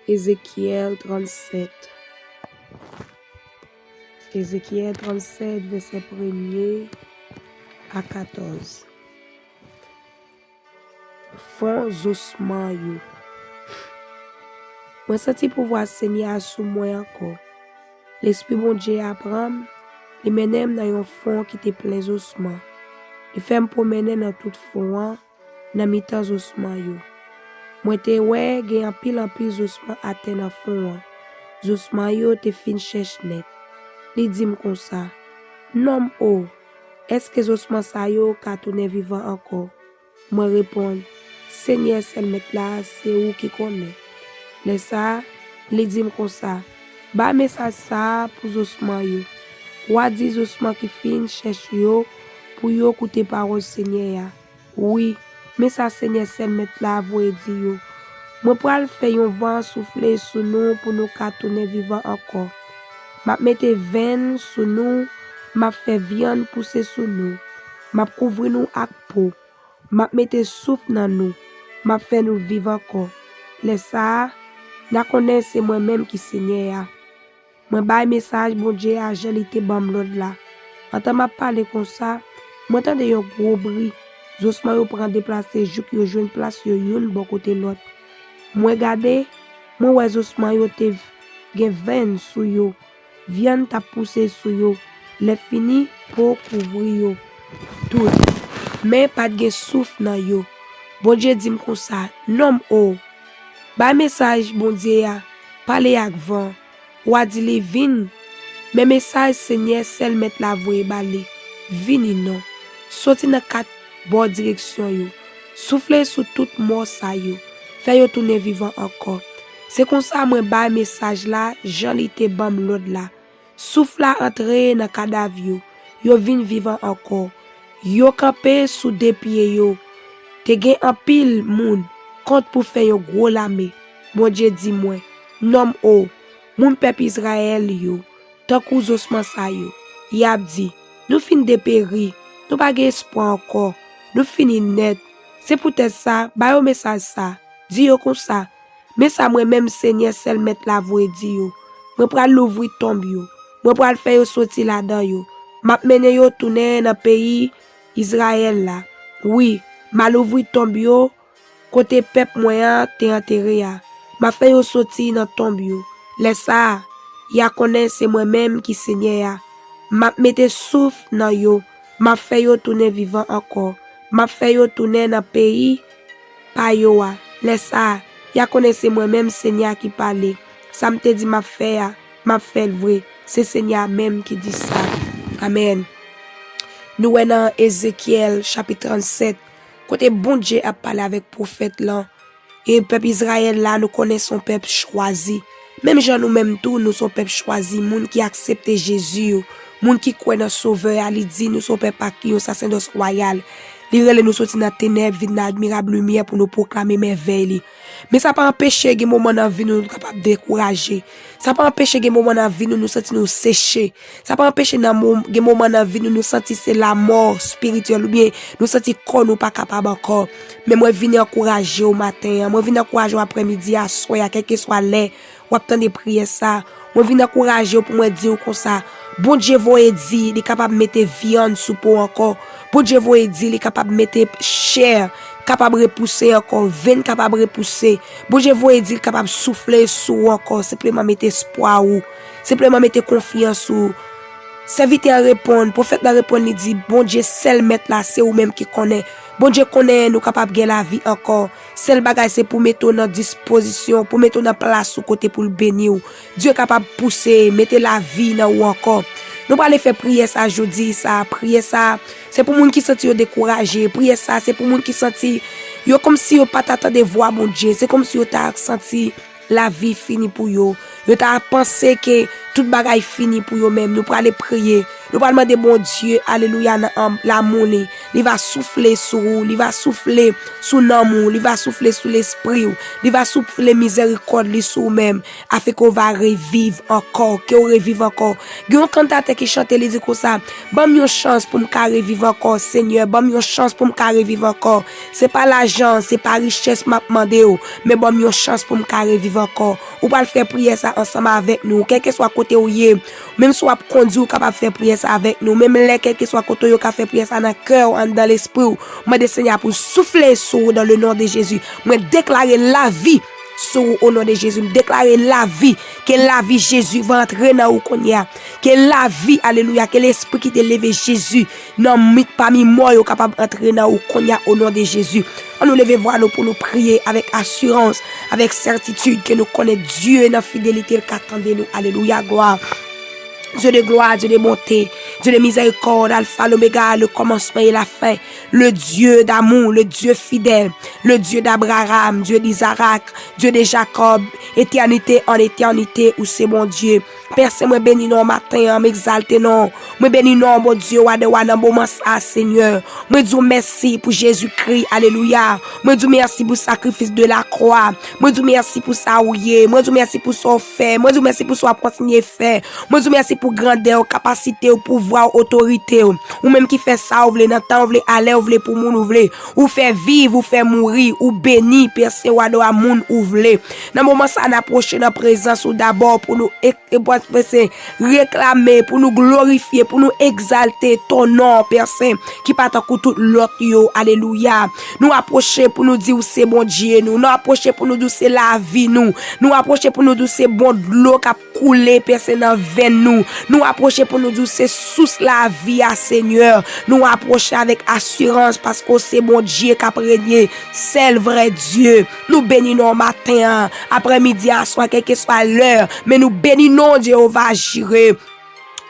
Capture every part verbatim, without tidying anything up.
Ezekyèl trannsèt. Ezekyèl trannsèt, vèsè premye a katòz. Fon zosman yo. Mwen santi pouvwa Senyè a sou mwen ankò. Lespri Bondye a pran m, li mennen m nan yon fon ki te plen zosman. Li fè m pwomennen nan tout fon an, nan mitan zosman yo. Mwen te wè gen anpil anpil zosman atè nan fon an. Zosman yo te fin chèch nèt. Li di m konsa, "Nonm o, èske zosman sa yo ka tounen vivan ankò?" Mwen reponn, "Senyè, sèl Mèt la, se ou ki konnen." Lè sa a, li di m konsa, "Bay mesaj sa a pou zosman yo. W a di zosman ki fin chèch yo pou yo koute pawòl Senyè a. Wi, men sa Senyè, sèl Mèt la, voye di yo. Mwen pral fè yon van soufle sou nou pou nou ka tounen vivan ankò. M ap mete venn sou nou, m ap fè vyann pouse sou nou. M ap kouvri nou ak po. M ap mete souf nan nou. M ap fè nou viv ankò. Lè sa a, n a konnen se mwen menm ki Senyè a." Mwen bay mesaj Bondye a jan li te ban m lòd la. Pandan m ap pale konsa, mwen tande yon gwo bri. Zosman yo pran deplase jouk yo jwenn plas yo youn bò kote lòt. Mwen gade, mwen wè zosman yo te gen venn sou yo. Vyann t ap pouse sou yo. Lè fini, po kouvri yo tout. Men pa t gen souf nan yo. Bondye di m konsa, "Nonm o, bay mesaj Bondye a, pale ak van. W a di li, 'Vin.' Men mesaj Senyè, sèl Mèt la, voye ba li, 'Vini non. Soti nan kat bò direksyon yo. Soufle sou tout mò sa yo. Fè yo tounen vivan ankò.'" Se konsa mwen bay mesaj la jan li te ban m lòd la. Souf la antre nan kadav yo. Yo vin vivan ankò. Yo kanpe sou de pye yo. Te gen anpil moun kont pou fè yon gwo lame. Bondye di mwen, "Nonm o, moun pèp Izrayèl yo, tankou zosman sa yo, y ap di, 'Nou fin deperi, nou pa gen espwa ankò, nou fini nèt.' Se poutèt sa, ba yo mesaj sa, di yo konsa, 'Men sa mwen menm Senyè, sèl Mèt la, voye di yo. Mwen pral louvri tonb yo. Mwen pral fè yo soti ladan yo. M ap mennen yo tounen nan peyi Izrayèl la. Wi, m a louvri tonb yo kote pèp mwen an te antere a. M a fè yo soti nan tonb yo. Lè sa a, y a konnen se mwen menm ki Senyè a. M ap mete souf nan yo. M ap fè yo tounen vivan ankò. M ap fè yo tounen nan peyi pa yo a. Lè sa a, y a konnen se mwen menm Senyè a ki pale. Sa m te di m ap fè a, m ap fè l vre. Se Senyè a menm ki di sa. Amèn. Nou wè nan Ezekyèl chapit trannsèt, kote Bondye ap pale avèk pwofèt lan. E pèp Izrayèl la, nou konnen se yon pèp chwazi. Menm jan nou menm tou, nou se yon pèp chwazi, moun ki aksepte Jezi yo, moun ki kwè nan Sovè a, li di nou se yon pèp ak yon sasèdòs wayal. Li rele nou soti nan tenèb vin nan admirab limyè pou nou pwoklame mèvèy li. Men sa pa anpeche gen moman nan vi nou nou kapab dekouraje. Sa pa anpeche gen moman nan vi nou nou santi nou seche. Sa pa anpeche nan mo-, gen moman nan vi nou nou santi se lanmò espirityèl oubyen nou santi kò nou pa kapab ankò. Men mwen vin ankouraje w maten an. Mwen vin ankouraje w aprèmidi a, aswè a, kèlkeswa lè w ap tande priyè sa. Mwen vin ankouraje w pou mwen di w konsa, Bondye voye di li kapab mete vyann sou po ankò. Bondye voye di li kapab mete chè kapab repouse ankò, venn kapab repouse. Bondye voye di li kapab soufle sou ou ankò. Senpleman mete espwa ou. Senpleman mete konfyans ou. Sèvitè an reponn, pwofèt la reponn, li di, Bondye sèl Mèt la, se ou menm ki konnen. Bondye konnen nou kapab gen lavi ankò. Sèl bagay se pou mete w nan dispozisyon, pou mete w nan plas ou kote pou l beni w. Dye kapab pouse, mete lavi nan ou ankò. Nou prale fè priyè sa jodi sa. Priyè sa, se pou moun ki santi yo dekouraje. Priyè sa, se pou moun ki santi yo kòmsi yo pa ta tande vwa Bondye. Se kòmsi yo ta santi lavi fini pou yo. Yo ta panse ke tout bagay fini pou yo menm. Nou prale priye. Nou pral mande Bondye, alelouya, nan am-, lanmou li, Li va soufle sou ou, li va soufle sou nanm ou, li va soufle sou lespri w, li va soufle mizerikòd li sou ou menm, afin ke w va reviv ankò, ke w reviv ankò. Gen yon kantatè ki chante, li di konsa, ban m yon chans pou m ka reviv ankò, Senyè, ban m yon chans pou m ka reviv ankò. Se pa lajan, se pa richès m ap mande w, men ban m yon chans pou m ka reviv ankò. Ou pral fè priyè sa ansanm avèk nou, kèlkeswa kote w ye. Menm si w ap kondi, ou kapab fè priyè sa avèk nou. Menm lè, kèlkeswa kote w ye, ou ka fè priyè sa nan kè w, anndan lespri w. Mande Senyè a pou l soufle sou ou dans le nom de Jésus. Mwen deklare lavi sou ou o non de Jezi. M deklare lavi, ke lavi Jezi va antre nan ou kounye a. Ke lavi, alelouya, ke lespri ki te leve Jezi nan mi-, pami mò yo kapab antre nan ou kounye a o non de Jezi. Ann nou leve vwa nou pou nou priye avèk asirans, avèk sètitid ke nou konnen Dye nan fidelite l ka tande nou. Alelouya, glwa. Dieu de gloire, Dieu de bonté, Dieu de miséricorde, Alpha, l'Oméga, le commencement et la fin, le Dieu d'amour, le Dieu fidèle, le Dieu d'Abraham, Dieu d'Isaac, Dieu de Jacob, éternité en éternité, ou se Bondye. Pè Sen, mwen beni non w maten an, m egzalte non w. Mwen beni non w, Bondye, wa dè wa, nan moman sa a, Senyè. Mwen di w mèsi pou Jezikri, alelouya. Mwen di w mèsi pou sakrifis de lakwa. Mwen di w mèsi pou sa ou ye. Mwen di w mèsi pou sa w fè. Mwen di w mèsi pou sa w ap kontinye fè. Mwen di w mèsi pou grandè w, kapasite w, pouvwa w, otorite w. Ou menm ki fè sa w vle, nan tan w vle, alè w vle, pou moun ou vle. Ou fè viv, ou fè mouri, ou beni, Pè Sen, wa dè wa, moun ou vle. Nan moman sa a, n apwoche nan prezans ou dabò pou nou e, e, pou se reklame, pou nou glorifye, pou nou egzalte ton non, Pè Sen, ki pa tankou tout lòt yo. Alelouya. Nou apwoche pou nou di w se Bondye nou. Nou apwoche pou nou di w se lavi nou. Nou apwoche pou nou di w se bon dlo k ap koule, Pè Sen, nan venn nou. Nou apwoche pou nou di w se sous lavi a, Senyè. Nou apwoche avèk asirans paske w se Bondye k ap renye, sèl vrè Dye. Nou beni non w maten an, aprèmidi, aswè, kèlkeswa lè, men nou beni non w, Jewova Jire.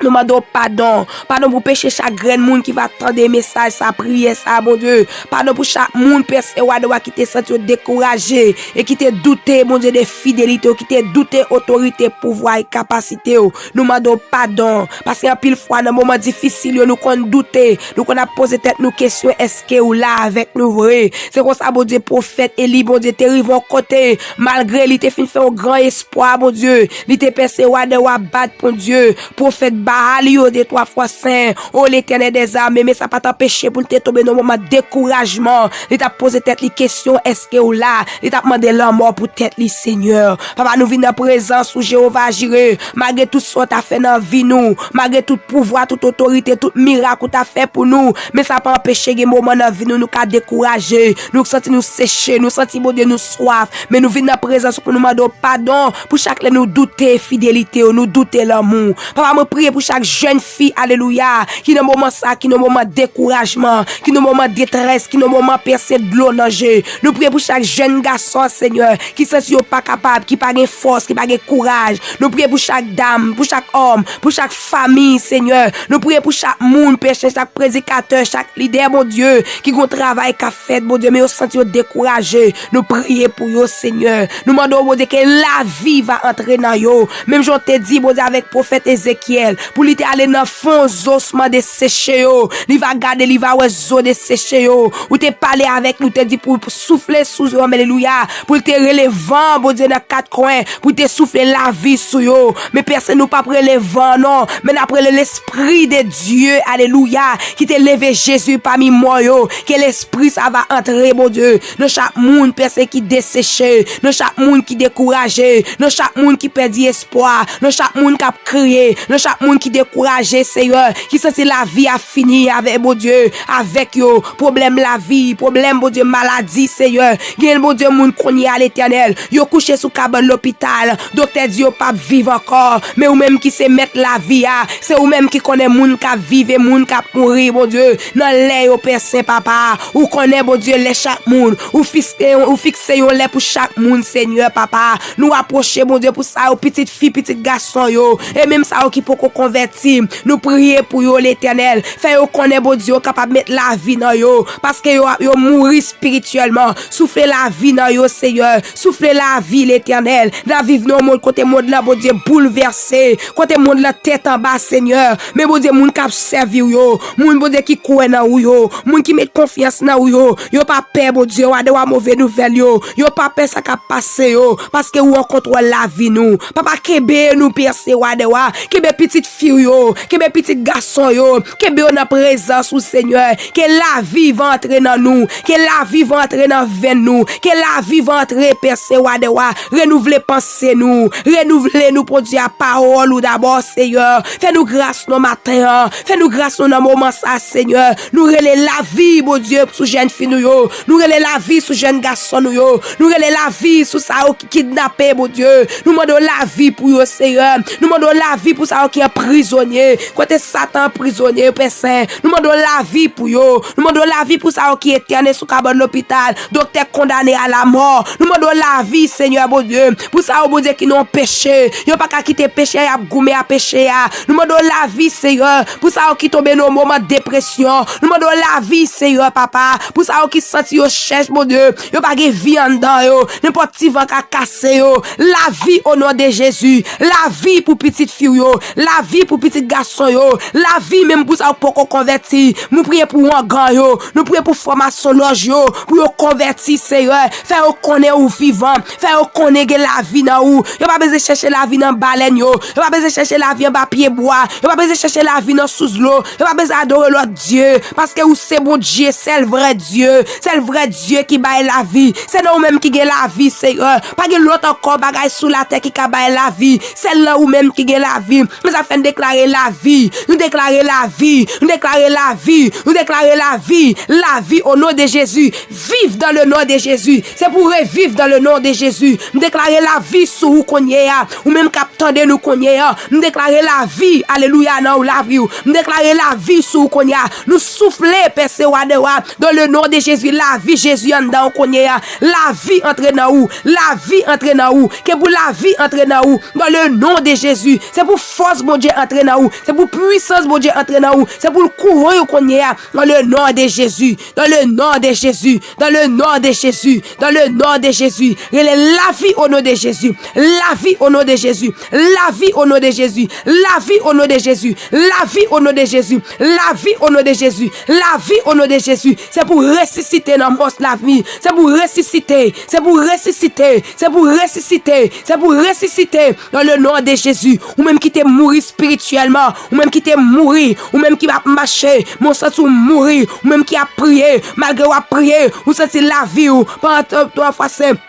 Nou mande w padon. Padon pou peche chak grenn moun ki va tande mesaj sa, priyè sa, Bondye. Padon pou chak moun, Pè Sen, wa dè wa, ki te santi yo dekouraje e ki te doute, Bondye, de fidelite w, ki te doute otorite, pouvwa e kapasite w. Nou mande w padon. Paske anpil fwa, nan moman difisil yo, nou konn doute. Nou konn ap poze tèt nou kesyon, èske w la avèk nou vre? Se konsa, Bondye, pwofèt Eli, Bondye, te rive yon kote, malgre li te fin fè yon gran espwa, Bondye, li te, Pè Sen, wa dè wa, bat, Bondye, pwofèt Baal yo de twa fwa sen, o Letènèl dèzame, men sa pa t anpeche pou l te tonbe nan moman dekourajman. Li t ap poze tèt li kesyon, èske w la? Li t ap mande lanmò pou tèt li, Senyè. Papa, nou vin nan prezans ou, Jewova Jire. Malgre tout sa w ta fè nan vi nou, malgre tout pouvwa, tout otorite, tout mirak ou ta fè pou nou, men sa pa anpeche gen moman nan vi nou, nou ka dekouraje, nou santi nou seche, nou santi, Bondye, nou swaf. Men nou vin nan prezans ou pou nou mande w padon pou chak lè nou doute fidelite w, nou doute lanmou w. Papa, mwen priye pou chak jèn fi, alelouya, ki nan moman sa, ki nan moman dekourajman, ki nan moman detrès, ki nan moman, Pè Sen, dlo nan je. Nou priye pou chak jèn gason, Senyè, ki santi yo pa kapab, ki pa gen fòs, ki pa gen kouraj. Nou priye pou chak dam, pou chak òm, pou chak fanmi, Senyè. Nou priye pou chak moun, Pè Sen, chak predikatè, chak lidè, Bondye, ki gon travay k ap fèt, Bondye, men yo santi yo dekouraje. Nou priye pou yo, Senyè. Nou mande w, Bondye, ke lavi va antre nan yo. Menm jan w te di, Bondye, avèk pwofèt Ezekyèl, pou li te ale nan fon zo, osman deseche yo. Li va gade, li va wè zo deseche yo. Ou te pale avèk li, ou te di pou, pou soufle sou yo, alelouya, pou l te rele van, Bondye, nan kat kwen, pou l te soufle lavi sou yo. Men pèsonn, nou p ap rele van, non, men n ap rele Lespri de Dye, alelouya, ki te leve Jezi pami mò yo. Ke Lespri sa va antre, Bondye, nan chak moun, pèsonn, ki deseche, nan chak moun ki dekouraje, nan chak moun ki pèdi espwa, nan chak moun k ap kriye, nan chak moun ki dekouraje, Seyè, ki santi lavi a fini avè, Bondye, avèk yo. Pwoblèm lavi, pwoblèm, Bondye, maladi, Seyè. Gen, Bondye, moun kounye a, Letènèl, yo kouche sou kabann lopital. Doktè di yo p ap viv ankò. Men ou menm ki se mèt lavi a, se ou menm ki konnen moun k ap viv e moun k ap mouri, Bondye. Nan lè yo, Pè Sen, Papa, ou konnen, Bondye, lè chak moun. Ou fikse, ou fikse yon lè pou chak moun, Senyè, Papa. Nou apwoche, Bondye, pou sa yo, pitit fi, pitit gason yo, e menm sa yo ki poko konn konvèti. Nou priye pou yo, Letènèl. Fè yo konnen, Bondye, yo kapab met lavi nan yo, paske yo, yo mouri espirityèlman. Soufle lavi nan yo, Seyè. Soufle lavi, Letènèl. N ap viv nan yon mond kote mond lan, Bondye, boulvèse, kote mond lan tèt anba, Senyè. Men, Bondye, moun k ap sèvi w yo, moun, Bondye, ki kwè nan ou yo, moun ki met konfyans nan ou yo, yo pa pè, Bondye, wadèwa move nouvèl yo. Yo pa pè sa k ap pase yo, paske ou an kontwòl lavi nou. Papa, kenbe nou, Pè Seyè, wadèwa. Kenbe pitit fi w yo, kenbe pitit gason yo, kenbe yo nan prezans ou, Senyè. Ke lavi va antre nan nou, ke lavi va antre nan venn nou, ke lavi va antre, Pè Seyè, wadèwa. Renouvle panse nou, renouvle nou, Bondye, a pawòl ou dabò, Seyè. Fè nou gras nan maten an, fè nou gras nou nan moman sa, Senyè. Nou rele lavi, Bondye, sou jèn fi nou yo. Nou rele lavi sou jèn gason nou yo. Nou rele lavi sou sa yo ki kidnape, Bondye. Nou mande w lavi pou yo, Seyè. Nou mande w lavi pou sa yo ki anprizonye, kote Satan anprizonye yo, Pè Sen. Nou mande w lavi pou yo. Nou mande w lavi pou sa yo ki entène sou kabann lopital, doktè kondane a lamò. Nou mande w lavi, Senyè Bondye, pou sa yo, Bondye, ki nan peche. Yo pa ka kite peche a, y ap goumen a peche a. Nou mande w lavi, Seyè, pou sa yo ki tonbe nan yon moman depresyon. Nou mande w lavi, Seyè, papa, pou sa yo ki santi yo chèch, Bondye. Yo pa gen vi anndan yo. Nenpòt ti van ka kase yo. Lavi, o non de Jezi. Lavi pou pitit fi w yo. Lavi pou pitit gason yo. Lavi menm pou sa yo poko konvèti. Nou priye pou wangan yo. Nou priye pou fòmasyon lòj yo. Pou yo konvèti, Seyè. Fè yo konnen ou vivan. Fè yo konnen gen lavi nan ou. Yo pa bezwen chèche lavi nan balèn yo. Yo pa bezwen chèche lavi anba pye bwa. Yo pa bezwen chèche lavi nan sous dlo. Yo pa bezwen adore lòt dye. Paske ou se Bondye, sèl vrè Dye. Sèl vrè Dye ki bay lavi. Se nan ou menm ki gen lavi, Seyè. Pa gen lòt ankò bagay sou latè ki ka bay lavi. Sèl nan ou menm ki gen lavi. Men sa fè n deklare lavi. Nou deklare lavi. Nou deklare lavi. Nou deklare lavi. Lavi, o non de Jezi. Viv dans le nom de Jésus. Se pou reviv dans le nom de Jésus. M deklare lavi sou ou kounye a. Ou menm k ap tande nou kounye a. M deklare lavi, alelouya, nan ou lavi w. M deklare lavi sou ou kounye a. Nou soufle, Pè Seyè wa dèwa, dans le nom de Jésus, lavi Jezi anndan ou kounye a. Lavi antre nan ou. Lavi antre nan ou. Ke pou lavi antre nan ou. Dans le nom de Jésus. Se pou fòs Bondye antre nan ou. Se pou pwisans Bondye antre nan ou. Se pou l kouvri w kounye a. Dans le nom de Jésus. Dans le nom de Jésus. Dans le nom de Jésus. Dans le nom de Jésus. Rele lavi o non de Jezi. Lavi o non de Jezi. Lavi o non de Jezi. Lavi o non de Jezi. Lavi o non de Jezi. Lavi o non de Jezi. Lavi o non de Jezi. Se pou resisite nan mò lavi. Se pou resisite. Se pou resisite. Se pou resisite. Se pou resisite. Dans le nom de Jésus. Ou menm ki te mouri espirityèlman. Ou menm ki te mouri. Ou menm ki ap mache. Men w santi w mouri. Ou menm ki ap priye. Malgre w ap priye. Ou santi lavi w. Pandan twa fwa sen.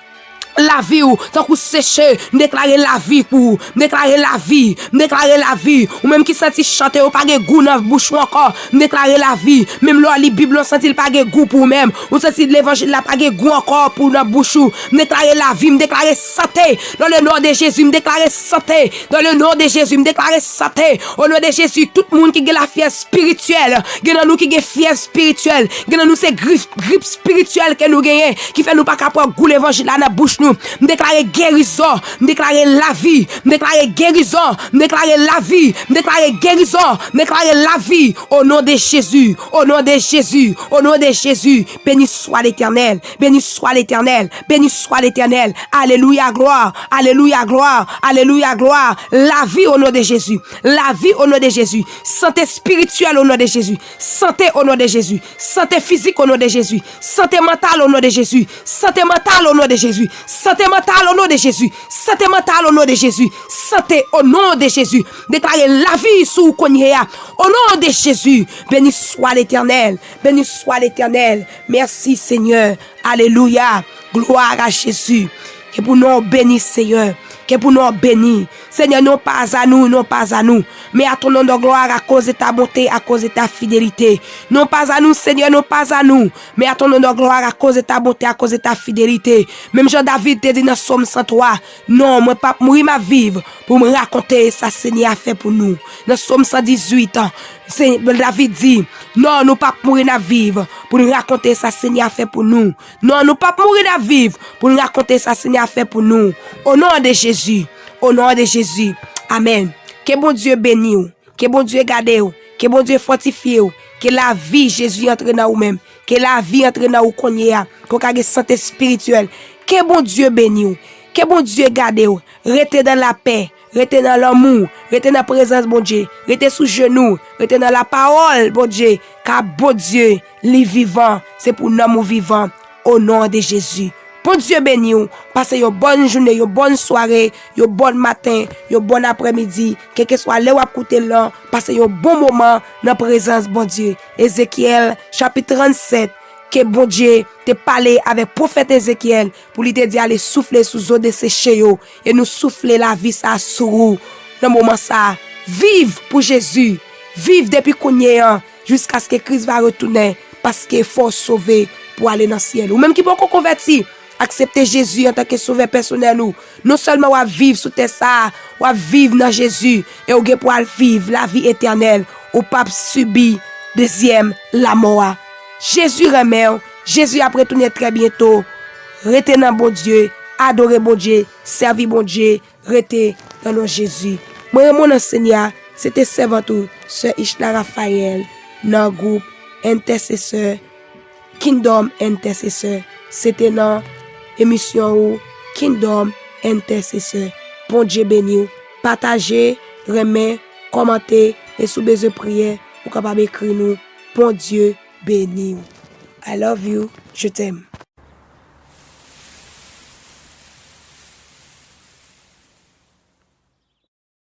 Lavi w. Tankou seche. M deklare lavi pou ou. M deklare lavi. M deklare lavi. Ou menm ki santi chante yo pa gen gou nan bouch ou ankò. M deklare lavi. Menm lè w li Bib lan, w santi l pa gen gou pou ou menm. Ou santi levanjil la pa gen gou ankò pou nan bouch ou. M deklare lavi, m deklare sante. Dans le nom de Jésus, m deklare sante. Dans le nom de Jésus, m deklare sante. O non de Jezi, tout moun ki gen lafyèv espirityèl, gen nan nou ki gen fyèv espirityèl, gen nan nou se grip, grip espirityèl ke nou genyen, ki fè nou pa ka pran gou levanjil la nan bouch nou. M deklare gerizon, m deklare lavi, m deklare gerizon, m deklare lavi, m deklare gerizon, m deklare lavi. O non de Jezi, o non de Jezi, o non de Jezi, béni soit l'Éternel, béni soit l'Éternel, béni soit l'Éternel. Alelouya, glwa, alelouya, glwa, alelouya, glwa. Lavi o non de Jezi, lavi o non de Jezi, sante espirityèl o non de Jezi, sante o non de Jezi, sante fizik o non de Jezi, sante mantal o non de Jezi, sante mantal o non de Jezi, sante mantal o non de Jezi, sante mantal o non de Jezi, sante o non de Jezi. Deklare lavi sou ou kounye a. O non de Jezi, béni soit l'Éternel, béni soit l'Éternel. Merci Seigneur. Alelouya. Gloire à Jésus. Ke pou non w beni, Seyè. Ke pou non w beni. Seigneur, non pas à nous, non pas à nous, mais à ton nom de gloire, à cause de ta bonté, à cause de ta fidélité. Non pas à nous, Seigneur, non pas à nous, mais à ton nom de gloire, à cause de ta bonté, à cause de ta fidélité. Menm jan David te di nan Sòm san twa, non, mwen p ap mouri, m ap viv pou m rakonte sa Senyè a fè pou nou. Nan Sòm san dizuit, David di, non, nou p ap mouri, n ap viv pou n rakonte sa Senyè a fè pou nou. Non, nou p ap mouri, n ap viv pou n rakonte sa Senyè a fè pou nou. O non de Jezi. O non de Jezi. Amèn. Ke Bondye beni w. Ke Bondye gade w. Ke Bondye fòtifye w. Ke lavi Jezi antre nan ou menm. Ke lavi antre nan ou kounye a. Ke w ka gen sante espirityèl. Ke Bondye beni w. Ke Bondye gade w. Rete nan lapè. Rete nan lanmou. Rete nan prezans Bondye. Rete sou jenou. Rete nan lapawòl Bondye. Ka Bondye, li vivan. Se pou nanm ou vivan. O non de Jezi. Bondye beni w. Pase yon bòn jounen, yon bòn sware, yon bòn maten, yon bòn aprèmidi, kèlkeswa lè w ap koute l lan, pase yon bon moman nan prezans Bondye. Ezekyèl, chapit trannsèt, ke Bondye te pale avèk pwofèt Ezekyèl pou li te di ale soufle sou zo deseche yo, e nou soufle lavi sa a sou ou nan moman sa a. Viv pou Jezi. Viv depi kounye a, jiskaske Kris va retounen, paske fò w sove pou ale nan syèl. Ou menm ki poko konvèti, aksepte Jezi antanke sovè pèsonèl ou. Non sèlman w ap viv sou tè sa a, w ap viv nan Jezi, e w gen pou al viv lavi etènèl. Ou p ap sibi dezyèm lanmò a. Jezi renmen w. Jezi ap retounen trè byento. Rete nan Bondye, adore Bondye, sèvi Bondye, rete nan non Jezi. Mwen renmen w nan Senyè a, se te sèvant ou, sè Ichla Rafayèl, nan gwoup Entèsesè, Kingdom Entèsesè. Se te nan emisyon ou, Kingdom Entèsesè. Bondye beni w. Pataje, renmen, kòmante, e si w bezwen priyè, ou kapab ekri nou. Bondye beni w. I love you. Je t'aime.